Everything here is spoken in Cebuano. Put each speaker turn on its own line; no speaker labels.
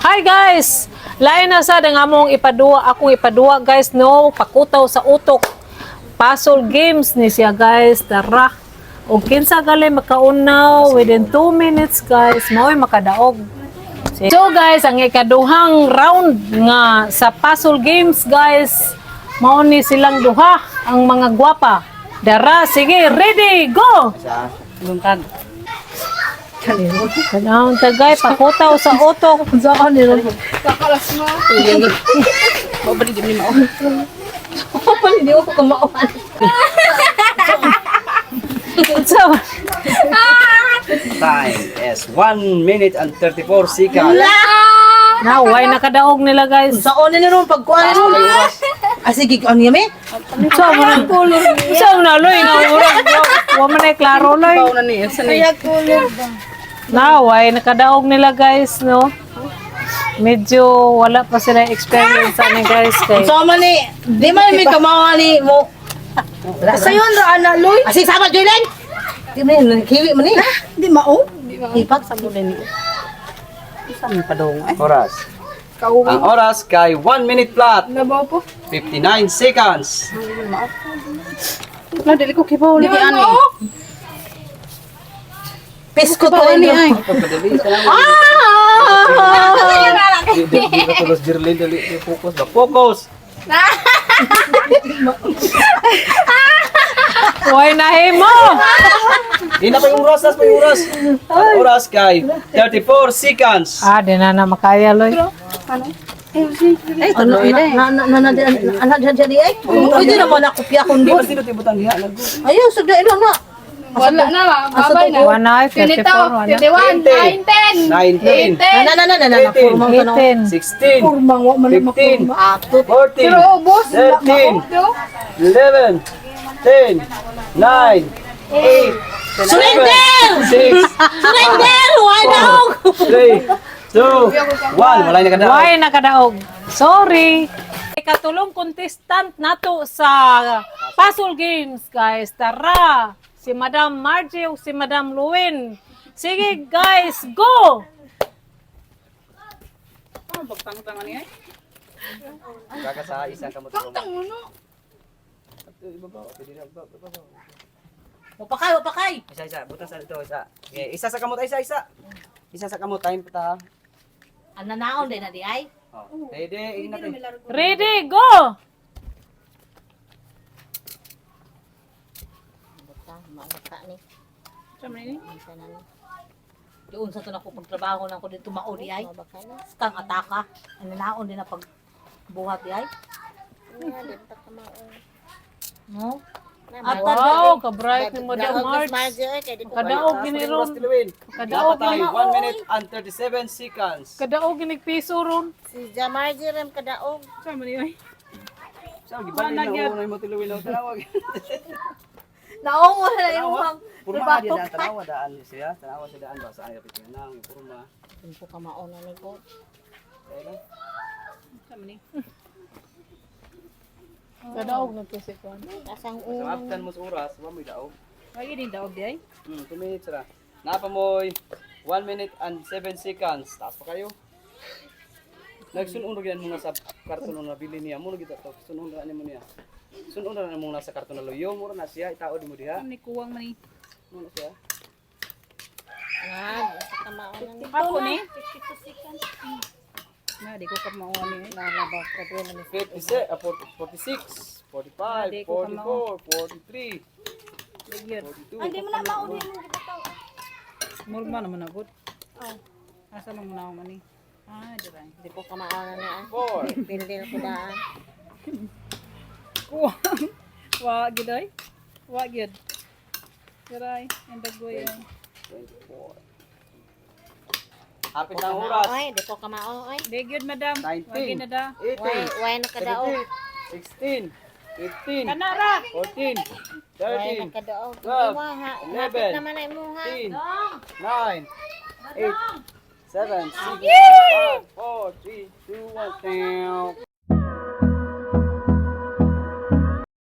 Hi guys! Lain na sad ang among ipaduwa, akong ipaduwa guys, no, pakutaw sa utok. Puzzle games ni siya guys, tara. O kinsa gali makaunaw within 2 minutes guys, mao'y makadaog. So guys, ang ikaduhang round nga sa puzzle games guys, mao ni silang duha ang mga gwapa. Dara, sige, ready, go!
Isa.
Lungkag.
Kanang tagay, pakutaw sa utok.
Saan ni ron? Mabalik din ni mao. Mabalik di ko kamauan.
So,
Time is 1 minute and 34 seconds.
Na, why nakadaog nila guys?
Saan ni ron pagkuan ron? Ah, sige, ano yun eh?
So, mo na, so na, loy, nga, murag, wa man ay klaro, loy. Na, why nakadaog nila guys, no? Medyo wala pa sila experience ani guys kay.
Saan man ni? Di man may kamawa ni mo.
Sayon ra ana loy.
Ah, sige, sama, Joylen! Di man yun, kiwi man ni.
Di mao.
Ipat sa bulan ni. Saan pa dong eh?
Oras. Ang oras kay 1 minute flat.
Nabaw po.
59 seconds.
Na dili ko kibaw
Di
lagi ani.
mao.
Pisko to ni ay.
Pagpadali.
Ah!
Di di di ka tulos Jerlyn, dali di focus ba? Focus.
Why nahimo?
Di na pa yung oras, tas pa yung oras. Ang oras kay 34 seconds.
Ah, di na na makaya, loy.
Ay, tuloy na. Na na na na na na di ay. Pwede naman ako kopya kun
Di
doon.
ba sino tibutang diha lago?
Ayaw, sagda ilo na.
Wala na ba? Babay na.
Wala na, 34, wala.
22, 21, 9, 10,
19,
Na na na na na na
18,
kurmang ka na.
18.
16,
Kurmang wa man
15,
Ato.
14,
Pero ubos
13, 11, 10, 9, 8,
Surrender!
6,
Surrender! Why daw?
3, 2, 1. Wala na kada.
Why nakadaog? Sorry. Ikatulong contestant nato sa Puzzle Games, guys. Tara! Si Madam Margie o si Madam Luwin. Sige, guys, go!
Kaka sa isang kamot.
Tang uno.
Wapakay, wapakay.
Isa, isa. Butas sa ito, isa. Okay, isa sa kamot, isa, isa. Isa sa kamot, time pa ta.
Ana naon din na di ay.
Oh. Ready, ingat eh.
Ready, go!
Bata, mabata ni. Unsa na ni? Doon sa to na ko pagtrabaho na ko dito mao di ay. Kang ataka. Ana naon din na pag buhat di ay. No?
Wow, ka-bright ni Madam Marge. Kadaog gini ron. Kadaog
Dapat
gini.
1 minute and 37 seconds.
Kadaog gini piso ron.
Si Jamarji ram kadaog.
Sa gibali na unay mo tiluwin ang tanawag.
Naong wala imong
Purma di daan tanawa daan siya, tanawa siya daan ba sa ay pit nang purma.
Ko kamao na ni ko.
Kadaog na piso ko.
Asang
Sa
una.
maptan mo sa oras, wa mo'y daog.
Lagi din daog di ay.
2 minutes ra. Napa mo'y 1 minute and 7 seconds. Taas pa kayo. Nagsunon ra gyud mo na sa karton na nabili niya. Mo kita to. Sunon ra nimo niya. Sunon ra nimo na sa karton na luyo. Mura na siya itaod mo diha.
Ni kuwang man ni.
Mura na siya.
Nga, sa kamao na ni.
Ako ni. Na di ko kamao ni.
Nalabaw ko din ni.
56, 46, 45, 44, 43, 42.
Di mo na mao ni. Murma naman na gud. Oh. Asa man mo na man ni. Ah, di ba?
Di ko kamao na ni ah.
4,
Bildil ko daan.
Kuwang. Wa gid ay. Wa gid. Diray, ang dagoy ay.
24. Hapit na ang oras.
Oy, di ko kamao oy.
Di gyud madam. Wa gid
19,
na da.
Way
18,
way na kadaog.
16, 15,
Kana ra.
14,
Way na
13,
kadaog.
12,
Imo ha. Hapit
11,
naman na imo ha.
15, 9, 8, 7, 6, 5, 4, 3, 2, 1.